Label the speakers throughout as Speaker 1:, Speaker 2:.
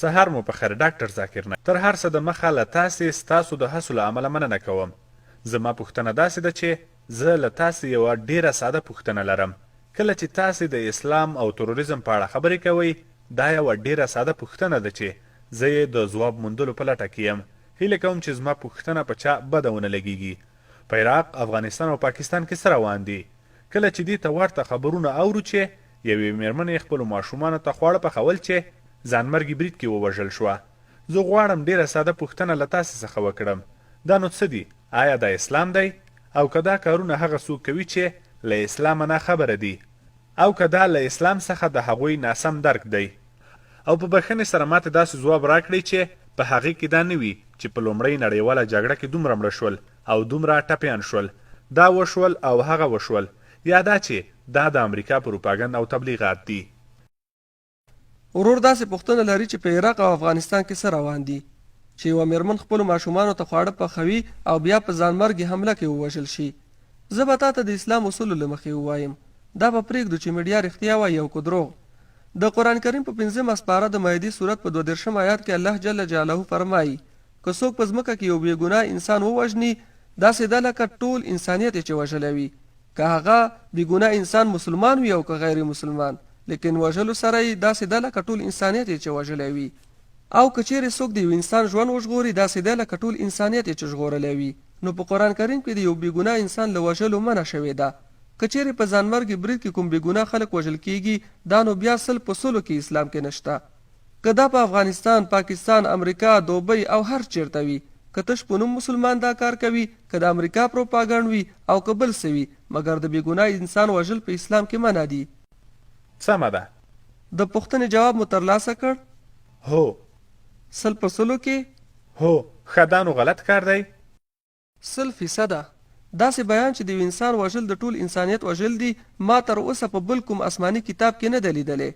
Speaker 1: سهار مو په خیر ډاکټر ذاکر نایک. تر هر څه د مخه له تاسې ستاسو د هڅو له امله مننه کوم. زما پوښتنه داسې ده چې زه له تاسې یوه ډیره ساده پوښتنه لرم. کله چې تاسې د اسلام او تروریزم په اړه خبرې کوئ، دا یوه ډیره ساده پوښتنه ده چې زه یې د ځواب موندلو په لټه کې یم. هیله کوم چې زما پوښتنه په چا بده ونه لګیږي. په عراق، افغانستان او پاکستان کې څه روان دي؟ کله چې دې ته ورته خبرونه اورو چې یوې مېرمنې خپلو ماشومانو ته خواړه پخول چې ځانمرګي برید کې ووژل شوه. زه غواړم ډېره ساده پوښتنه له تاسې څخه وکړم، دا نو څه دي؟ آیا دا اسلام دی؟ او که دا کارونه هغه څوک کوي چې له اسلامه ناخبره دي؟ او که دا له اسلام څخه د هغوی ناسم درک دی؟ او په بښنې سره ماته داسې ځواب راکړئ چې په هغې کې دا نه وي چې په لومړۍ نړیواله جګړه کې دومره مړه شول او دومره ټپیان شول، دا وشول او هغه وشول، یا دا چې دا د امریکا پروپاګند او تبلیغات دي.
Speaker 2: ورور داسې پوښتنه لري چې په عراق او افغانستان کې څه روان دي چې یوه میرمن خپلو ماشومانو ته خواړه پخوي او بیا په ځانمرګي حمله کې ووژل شي. زه به تاته د اسلام اصولو له مخې ووایم. دا به پریږدو چې میډیا رښتیا وایي او که دروغ. د قرآن کریم په پنځمه سپاره د مائدې سورت په 32 آیات کې الله جل جلاله فرمایي، که څوک په ځمکه کې یو بې ګناه انسان ووژني داسې ده لکه ټول انسانیت یې چې وژلی وي، که هغه بې ګناه انسان مسلمان وي او که غیر مسلمان، لیکن وژلو سره یې داسې ده لکه ټول انسانیت یې چې وژلی وي. او که چیرې څوک د یو انسان ژوند وژغوري داسې ده لکه ټول انسانیت یې چې ژغورلی وي. نو په قرآن کریم کې د یو بې ګناه انسان له وژلو منع شوې ده. که چیرې په ځانمرګي برید کې کوم بې ګناه خلک وژل کیږي دا نو بیا سل په سلو کې اسلام کې نشته. که دا په افغانستان، پاکستان، امریکا، دوبۍ او هر چیرته وي، که تش په نوم مسلمان دا کار کوي، که د امریکا پروپاګنډ وي او که بل څه وي، مګر د بې ګناه انسان وژل په اسلام کې منع دي.
Speaker 1: سمه ده.
Speaker 2: د پوښتنې جواب مو ترلاسه کړ؟
Speaker 1: هو.
Speaker 2: سل په سلو کې؟
Speaker 1: هو، ښه دا نو غلط کار دی؟
Speaker 2: سل فیصده. داسې بیان چې د یو انسان وژل د ټول انسانیت وژل دي، ما تر اوسه په بل کوم اسماني کتاب کې نه ده لیدلی.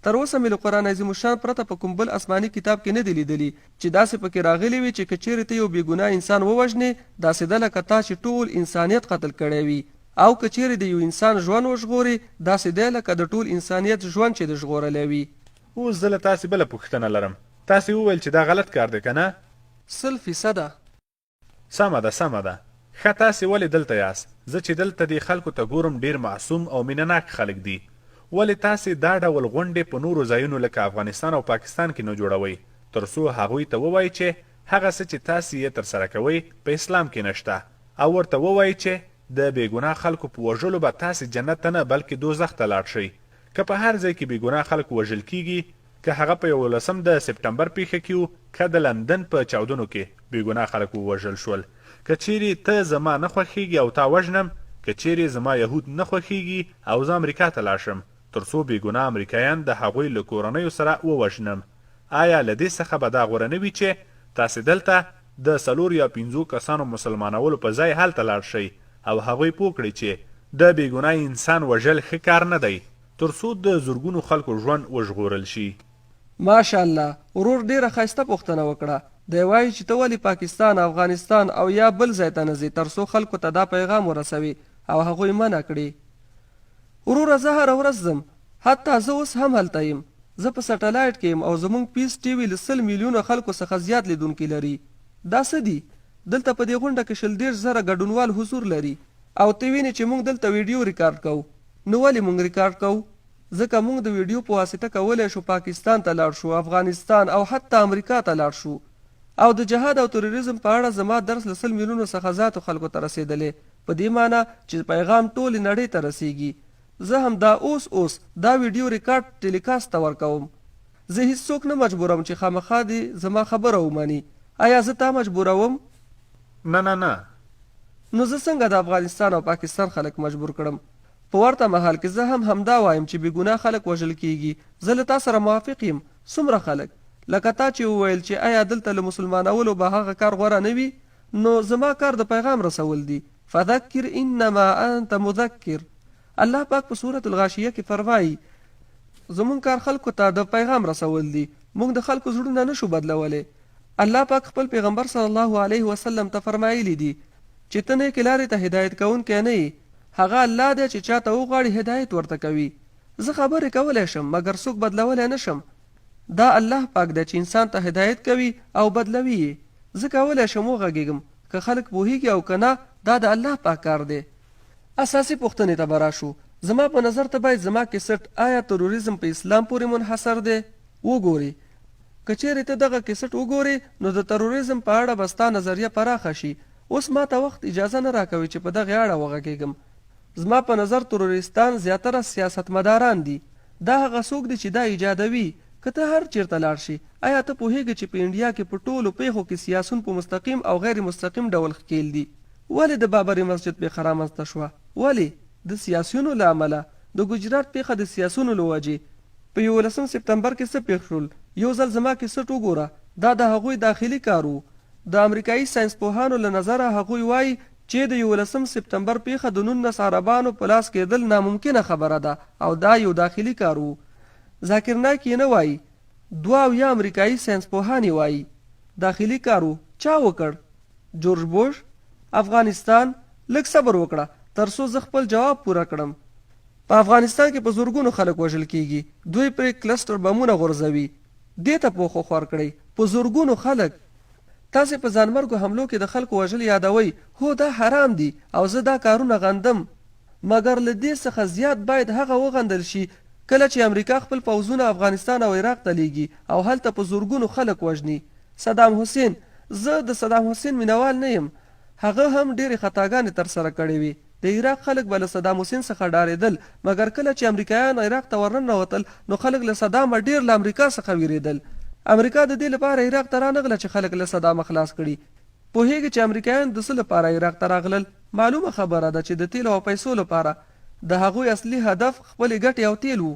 Speaker 2: تر اوسه مې له قرآن عظیم الشان پرته په کوم بل اسماني کتاب کې نه دي لیدلي چې داسې پکې راغلي وي چې که چېرې ته یو بې ګناه انسان ووژنې داسې ده لکه تا چې ټول انسانیت قتل کړی وي او که چېرې د یو انسان ژوند وژغورې داسې دی لکه د ټول انسانیت ژوند چې دې ژغورلی وي.
Speaker 1: اوس زه له تاسې بله پوښتنه لرم. تاسې وویل چې دا غلط کار دی که نه؟
Speaker 2: سل فیصده.
Speaker 1: سمه ده سمه ده. ښه تاسې ولې دلته یاست؟ زه چې دلته دې خلکو ته ګورم ډېر معصوم او مینه ناک خلک دي. ولې تاسې دا ډول غونډې په نورو ځایونو لکه افغانستان او پاکستان کې نه جوړوئ تر څو هغوی ته ووایئ چې هغه څه چې تاسې یې ترسره کوئ په اسلام کې نشته او ورته ووایئ چې د بې ګناه خلکو په وژلو به تاسې جنت ته نه بلکې دوزخ ته لاړ شئ. که په هر ځای کې بې ګناه خلک وژل کیږي که هغه په یوولسم د سپټمبر پیښه کې وو که د لندن په چاودنو کې بې ګناه خلک ووژل شول. که چیرې ته زما نه خوښیږي او تا وژنم، که چیرې زما یهود نه خوښیږي او زه امریکا ته لاړ شم تر څو بې ګناه امریکایان د هغوی له کورنیو سره ووژنم، آیا له دې څخه به دا غوره نه وي چې تاسې دلته د څلور یا پنځو کسانو مسلمانولو په ځای هلته لاړ شئ او هغوی پوه کړئ چې د بې ګناه انسان وژل ښه کار نه دی تر څو د زرګونو خلکو ژوند وژغورل شي.
Speaker 2: ماشاءالله ورور ډیره ښایسته پوښتنه وکړه دی وایی چې ته ولی پاکستان افغانستان او یا بل ځای ته نه ځې تر څو خلکو ته دا پیغام ورسوې او هغوی منع کړې وروره زه هره ورځ ځم حتی زه اوس هم هلته یم زه په سټلایټ کې یم او زمونږ پیس ټي وي له 100 میلیونه خلکو څخه زیات لیدونکي لري دا څه دي دلته په دې غونډه کې 20 30 زره ګډونوال حضور لري او ته وینې چې مونږ دلته ویډیو ریکارډ کوو نو ولې مونږ ریکارډ کوو؟ ځکه مونږ د ویډیو په واسطه کولای شو پاکستان ته لاړ شو، افغانستان او حتی امریکا ته لاړ شو. او د جهاد او تروریزم په اړه زما درس له 100 میلیونو څخه زیاتو خلکو ته رسیدلی، په دې معنی چې پیغام ټولې نړۍ ته رسیږي. زه همدا اوس اوس دا ویډیو ریکارډ ټیلیکاست ته ورکوم. زه هیڅوک نه مجبوروم چې خامخا دې زما خبره ومني. ایا زه تا مجبوروم؟
Speaker 1: نه نه نه.
Speaker 2: نو زه څنګه د افغانستان او پاکستان خلک مجبور کړم؟ په ورته مهال کې زه هم همدا وایم چې بې ګناه خلک وژل کېږي. زه له تا سره موافق یم. څومره خلک؟ لکه تا چې وویل چې ایا دلته له مسلمانولو به هغه کار غوره نه وي؟ نو زما کار د پیغام رسول دي. فذکر انما انت مذکر. الله پاک په سورة الغاشیه کې فرمایي، زموږ کار خلکو ته د پیغام رسول دي، موږ د خلکو زړونه نه شو بدلولی. الله پاک خپل پیغمبر صلی الله علیه وسلم ته فرمایلي دي چې ته نیکې لارې ته هدایت کوونکی نه یې، هغه الله دی چې چاته وغواړي هدایت ورته کوي. زه خبرې کولی شم مګر څوک بدلولی نه شم. دا الله پاک دی چې انسان ته هدایت کوي او بدلوي یې. زه کولای شم وغږېږم، که خلک پوهېږي او که نه، دا د الله پاک کار دی. اساسي پوښتنې ته به راشو. زما په نظر ته باید زما کیسټ آیا تروریزم په اسلام پورې منحصر دی؟ وګورې. که چېرې ته دغه کیسټ وګورې نو د تروریزم په اړه به ستا نظریه پراخه شي. اوس ماته وخت اجازه نه راکوي چې په دغې اړه وغږېږم. زما په نظر تروریستان زیاتره سیاستمداران دي. دا هغه څوک دي چې دا ایجادوي. که ته هر چېرته لاړ شې، ایا ته پوهېږې چې په انډیا کې په ټولو پېښو کې سیاسون په مستقیم او غیر مستقیم ډول ښکېل دي؟ ولې د بابري مسجد پېښه رامنځته شوه؟ ولې؟ د سیاسیونو له امله. د ګجرات پېښه د سیاسونو له وجې. په یوولسم سپتمبر کې څه پېښ شول؟ یو ځل زما کیسټ وګوره. دا د هغوی داخلي کار و. د امریکايي ساینس پوهانو له نظره هغوی وايي چې د یوولسم سپتمبر پېښه د 19 عربانو په لاس کېدل ناممکنه خبره ده او دا یو داخلي کار و. ذاکر نایک یې نه وايي، 72 امریکايي ساینس پوهان یې وايي. داخلي کار و. چا وکړ؟ جورج بوش؟ افغانستان؟ لږ صبر وکړه تر څو زه خپل جواب پوره کړم. په افغانستان کې په زرګونو خلک وژل کېږي، دوی پرې کلسټر بمونه غورځوي. دې ته پوښښ ورکړئ، په زرګونو خلک! تاسې په ځانمرګو حملو کې د خلکو وژل یادوئ، هو دا حرام دي او زه دا کارونه غندم، مګر له دې څخه زیات باید هغه وغندل شي کله چې امریکا خپل پوځونه افغانستان او عراق ته لیږي او هلته په زرګونو خلک وژني. صدام حسین، زه د صدام حسین مینوال نه یم، هغه هم ډېرې خطاګانې ترسره کړې وې. د عراق خلک به له صدام حسین څخه ډارېدل، مګر کله چې امریکایان عراق ته ورننوتل، نو خلک له صدامه ډېر له امریکا څخه وېرېدل. امریکا د دې لپاره عراق ته رانغله چې خلک له صدامه خلاص کړي. پوهېږې چې امریکایان د څه لپاره عراق ته راغلل؟ معلومه خبره ده چې د تېلو او پیسو لپاره. د هغوی اصلي هدف خپلې ګټې او تېل وو.